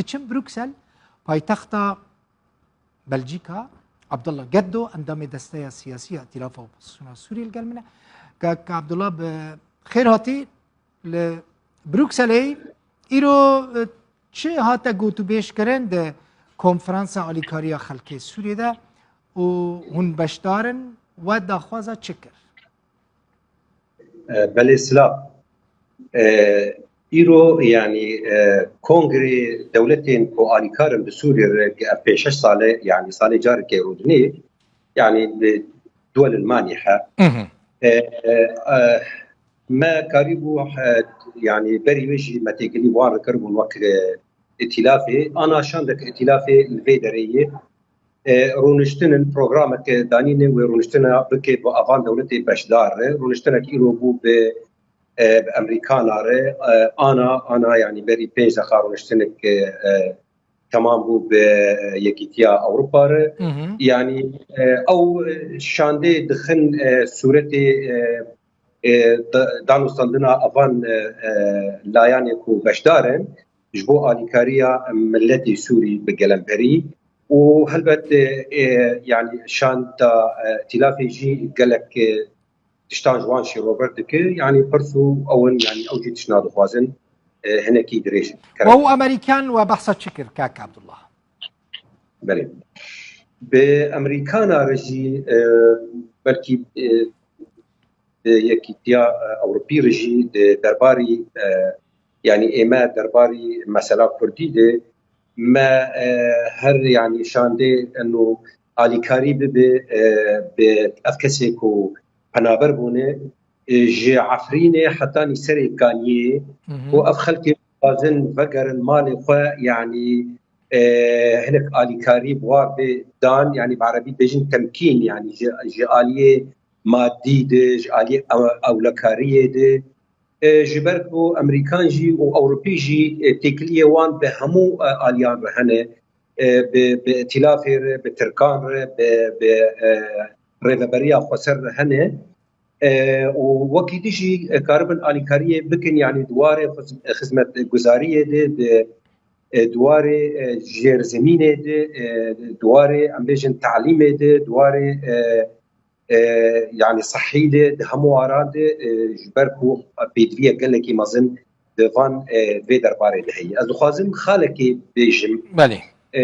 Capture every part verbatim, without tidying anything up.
Çim Bruksel, paytexta Belcîka, Abdullah Geddo, endamê Desteya Siyasî ya Îtîlafa Opozisyona Sûriyê li gel min e. Kak Abdullah, bi xêr hatî li Brukselê. Îro, e, çi hate gotûbêjkirin di Konferansa Alîkariya Xelkê Sûriyê de û hûn beşdar in, we daxwaza çi kir? E, belê silav. E, îro, yanî, e, kongrê dewletên ku alîkar in bi Sûriyê re, ev pênc heşt sal e, yanî salê carekê rûdinê, yanî bi duwel il manihe. E, e, e, me karîbû, e, yanî berî wê jî me têkilî wan re kiribûn wek, e, îtîlafê. Ana şandek îtîlafê li vê derê ye. E, rûniştin in, programek danîne wê rûniştina bike bi avan dewletê beşdar re. Rûniştinek îro bû bi, e, bi Emerîkana re. E, ana, ana, yanî berî pênc deqa rûniştinek, e, e, temam bû bi, e, Yekîtiya Ewropa re. Yanî, e, ew, e, şandê dixin, e, sûretê, e, e, da-, danûstandina avan, e, e, layanê ku beşdar in ji bo alîkariya miletê Sûrî bi gelemperî û helbet, e, e, yanî şanda, e, îtîlafê jî gelek, e, tiştan ji wan şîrove dike. Yanî pirs û ew in, yanî ew jî tiştna dixwazin, e, hinekî dirêj in. Kerem. We û Amerîkan we behsa çi kir, kak Abdullah? Belê. Bi Amerîkana re jî, e, belkî, e, bi Yekîtiya, e, Ewropî re jî di derbarî, e, yanî ême derbarî mesela Kurdî de me, e, her, yanî şandê eno alîkarî bibe, e, bi ev kesê ku penaber bûne, e, ji Efrînê hetanî serê Kaniyê, ku ev xelkê dixwazin vegerin malê xwe, yanî, e, hinek alîkarî bi wan bê dan, yanî bi erebî bêjin temkîn, yanî ji, ji aliyê madî de, ji aliyê ew-, ewlekariyê de. E, ji ber ku Amerîkan jî û Ewropî jî, e, têkiliyê wan bi hemû, e, aliyan re hene. E, bi, bi îtîlafê re, bi Tirkan re, bi, bi, e, rêveberiya xweser re hene. E, û wekî din jî, e, karibin alîkariyê bikin, yanî di warê xiz-, xizmetguzariyê de, di, e, di warê, e, jêrzemînê de, e, di warê, em bêjin, telîmê de, di warê, e, e, yanî sihî de, di hemû waran de, e, ji ber ku pêdiviyek gelekî mezin di van, e, vê derbarê de heye. Ez dixwazim xalekê bêjim. Belê. E,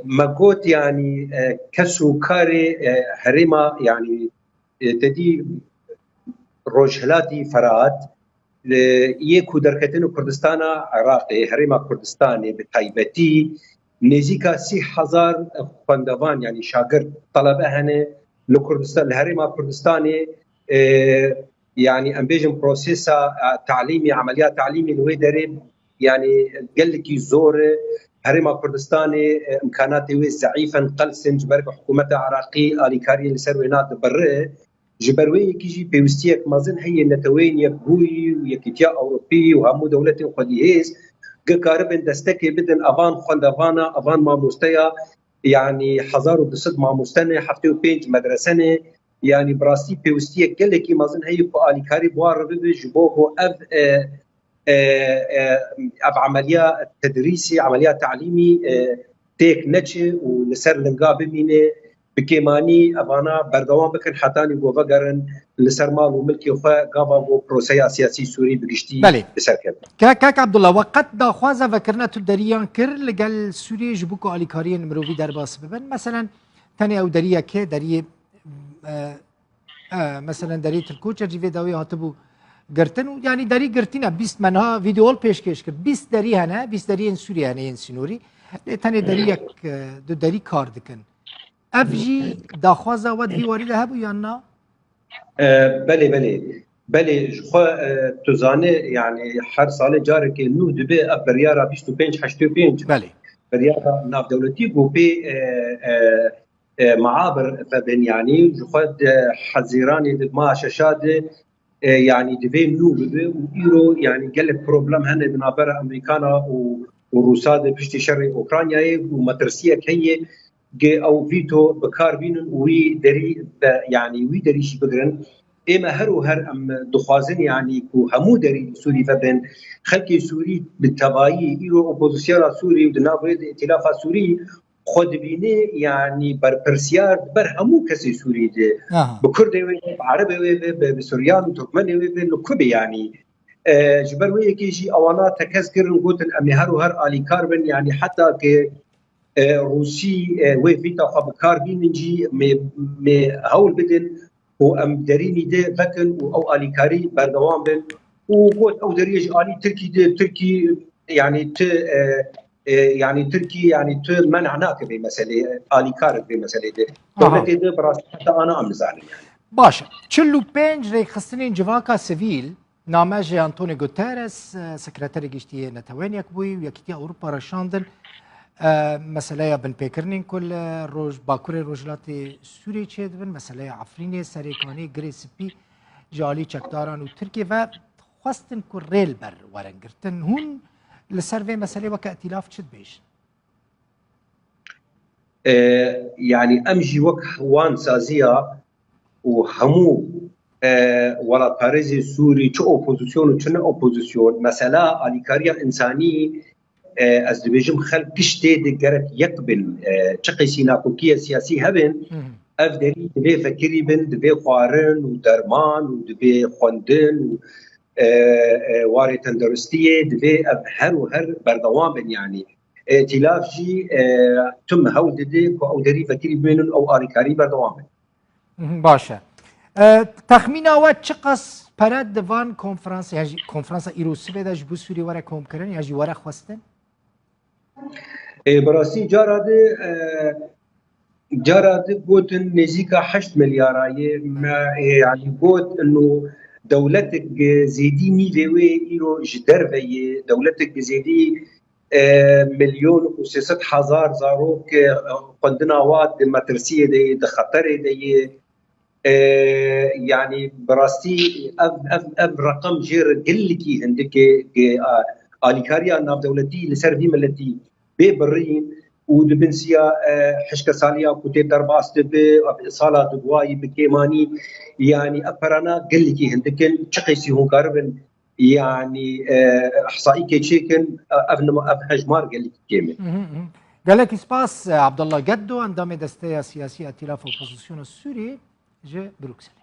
me got, yanî, e, kes û karê, e, herêma, yanî, e, te dî Rojhilatî Ferat, e, yê ku derketin Kurdistana Iraqê, Herêma Kurdistanê bi taybetî, nêzîka sî hezar xwendevan, yanî şagirt, telebe hene li Kurdistan, li Herêma Kurdistanê, e, yanî em bêjin prosesa, e, talîmî, emeliya talîmî li wê derê, yanî gelekî zor e. Herêma Kurdistanê, e, imkanatê wê zeîf in, qels in, ji ber ku hikûmeta Iraqî alîkariyê li ser wê nadibire. Ji ber wê yekî jî pêwîstiyek mezin heye neteweyên Yekbûyî û Yekîtiya Ewropî û hemû dewletên xwedîhêz, ge karibin destekê bidin evan xwendevana, evan mamosteya, yanî hezar û du sed mamoste ne, heftê û pênc medrese ne, yanî bi rastî pêwîstiyek gelekî mezin heye ku alîkarî bi wan re bibe ji bo ku ev, e, e, e, ev emeliya tedrîsî, emeliya talîmî, e, têk neçe û li ser linga bimîne. Bi kêmanî evana berdewam bikin hetanî ku vegerin li ser mal û milkê xwe, gava ku proseya siyasî Sûrî bi giştî Belê. Bi ser kevin. Kak, kak Abdullah, we qet daxwaza vekirina tu deriyan kir li gel Sûriyê ji bo ku alîkariyên mirovî derbas bibin? Meselen, tenê ew deriyek e, deriyê, e, e, meselen, deriyê Tilkoçer jî vê dawiyê hatibû girtin û, yanî, derî girtî ne, bîst, me niha vîdeol pêşkêş kir. Bîst derî hene, bîst deriyên Sûriyê hene yên sînorî. Lê tenê deriyek, e, du derî kar dikin. Ev jî daxwaza we di vî warî de hebû yan na? E, belê, belê. Belê, ji xwe, e, tu zanî, yanî her salê carekê nû dibe ev biryara bîst û pênc heştê û pênc. Belê. Biryara navdewletî ku pê, e, e, e, meabir vebin, yanî ji xwe di Hezîranê di maha şeşa de, e, yanî divê nû bibe û îro, yanî gelek problem hene di navbera Amerîkana û, û Rûsa de piştî şerê Ukraynayê û metirsiyek heye ge ew vîto bi kar bînin û wî derî be, yanî wî derî jî bigirin. Ême her û her em dixwazin, yanî ku hemû derî li Sûrî vebin. Xelkê Sûrî bi tevayî îro opozisyona Sûrî û di nav wê de îtîlafa Sûrî xwe dibîne, yanî berpirsiyar ber hemû kesê Sûrî de. Aha. Bi Kurdê wê be, bi Erebê wê be, bi, bi Suryan û Turkmenê wê be, li ku be yanî. E, ji ber wê yekê jî ewana tekez kirin, gotin em ê her û her alîkar bin, yanî heta ke e, Rûsî, e, wê vîta xwe bi kar bînin jî, mê, mê hewl bidin û em derînî de vekin û ew alîkarî berdewam bin. Û got ew deriyê ji alî Tirkî de, Tirkî, yanî tu, e, e, yanî Tirkî, yanî tu men'a nake vê meselê, alîkar in vê meselê de. Aha. Dewletê de bi rastî heta ana em nizanin yanî. Baş e. Çil û pênc rêkxistinên civaka sivîl, name ji Antonio Guterres, e, Sekreterê Giştî yê Neteweyên Yekbûyî û Yekîtiya Ewropa re şandin. E, meseleya binpêkirinên ku li roj-, Bakurê Rojhilatê Sûriyê çêdibin, meseleya Efrînê, Serêkanê, Girê Spî ji alî çekdaran û Tirkiyê ve xwestin ku rê li ber werin girtin. Hûn li ser vê meselê weke îtîlaf çi dibêjin? E, yanî em jî wek wan saziya û hemû, e, welatparêzê Sûrî, çi opozîsyon û çi ne opozîsyon, mesela alîkariya însanî, e, ez dibêjim xelk giştê de gerek yek bin, e, çi qeysî nakokiye siyasî hebin, Hı hı. ev derî divê vekirî bin, divê xwarin û derman û divê xwendin û, e, e, warê tenduristiyê, divê ev her û her berdewam bin yanî. Îtîlaf jî, e, tim hewl dide ku ew derî vekirî bimînin, ew alîkarî berdewam be. Mhm, baş e. E, texmîna we çiqas pere di van konferansê, ya jî konferansa îro sibê de ji bo Sûriyê were komkirin ya jî were xwestin? E, bi rastî cara de, e, cara de gotin nêzîka heşt milyara ye. Me, e, yanî got ino dewletek zêdî nîvê wê îro ji derve ye. Dewletek zêdî e, milyon û sê sed hezar zarok, e, xwendina wan di metirsiyê de ye, di xeterê de ye. E, yanî bi rastî ev, ev, ev reqem jê re gelekî hindik e, e, a, alîkariya navdewletî li ser vî miletî bê birîn û di bin siya, e, hişkesaliya ku tê derbas dibe, sala dudwayî bi kêmanî, yanî ev perana gelekî hindik in, çi qeysî hûn karibin yanî, e, ihsaîkê çêkin, e, ev nima, ev hejmar gelekî kêm e. Mhm, mhm. Gelekî spas, e, Abdullah Geddo, endamê Desteya Siyasî ya Îtîlafa Opozisyona Sûriyê ji Brukselê.